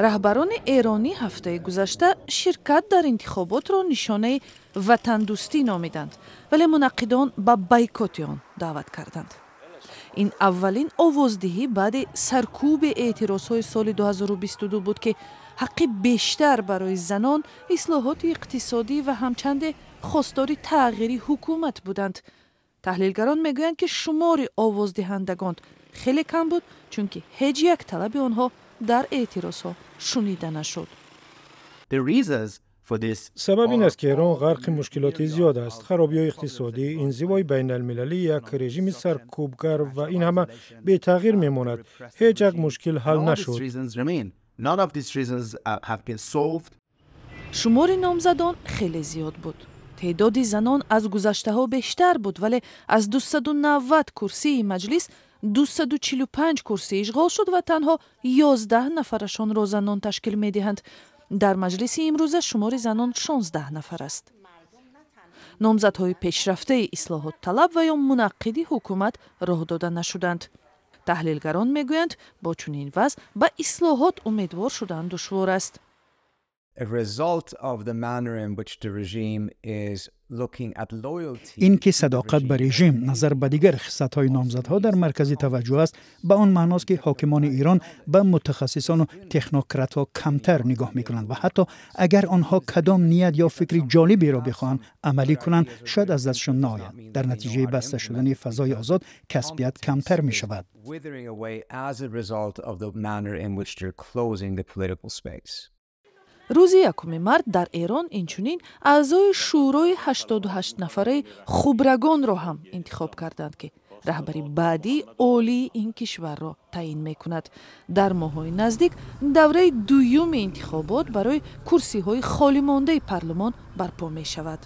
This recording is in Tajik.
Раҳбарони эронӣ ҳафтаи гузашта ширкат дар интихоботро нишонаи ватандӯстӣ номиданд, вале мунаққидон ба бойкоти он даъват карданд. Ин аввалин овоздиҳӣ баъди саркӯби эътирозҳои соли 2022 буд, ки ҳаққи бештар барои занон, ислоҳоти иқтисодӣ ва ҳамчанде хостори тағйири ҳукумат буданд. Таҳлилгарон мегӯянд, ки шумори овоздиҳандагон хеле кам буд, чунки ҳеҷ як талаби онҳо дар эътирозҳо шунида нашуд. Сабаб ин аст, ки Эрон ғарқи мушкилоти зиёд аст: харобиҳои иқтисодӣ, инзивои байналмилалӣ, як режими саркӯбгар ва ин ҳама бетағйир мемонад. Ҳеҷ як мушкил ҳал нашуд. Шумори номзадон хеле зиёд буд. Теъдоди занон аз гузаштаҳо бештар буд, вале аз 290 курсии маҷлис 245 курсӣ ишғол шуд ва танҳо 11 нафарашонро занон ташкил медиҳанд. Дар маҷлиси имрӯза шумори занон 16 нафар аст. Номзадҳои пешрафтаи ислоҳотталаб ва ё мунаққиди ҳукумат роҳ дода нашуданд. Таҳлилгарон мегӯянд, бо чунин вазъ ба ислоҳот умедвор шудан душвор аст. Ин ки садоқат ба режим назар ба дигар хислатҳои номзадҳо дар маркази таваҷҷӯҳ аст, ба он маъност, ки ҳокимони Эрон ба мутахассисону технократҳо камтар нигоҳ мекунанд ва ҳатто агар онҳо кадом ният ё фикри ҷолиберо бихоҳанд амалӣ кунанд, шояд аз дастшон наояд. Дар натиҷаи баста шудани фазои озод касбият камтар мешавад. Рӯзи 1 март дар Эрон инчунин аъзои шӯрои 88 нафараи хубрагонро ҳам интихоб карданд, ки раҳбари баъдии олии ин кишварро таъин мекунад. Дар моҳҳои наздик давраи дуюми интихобот барои курсиҳои холимондаи парлумон барпо мешавад.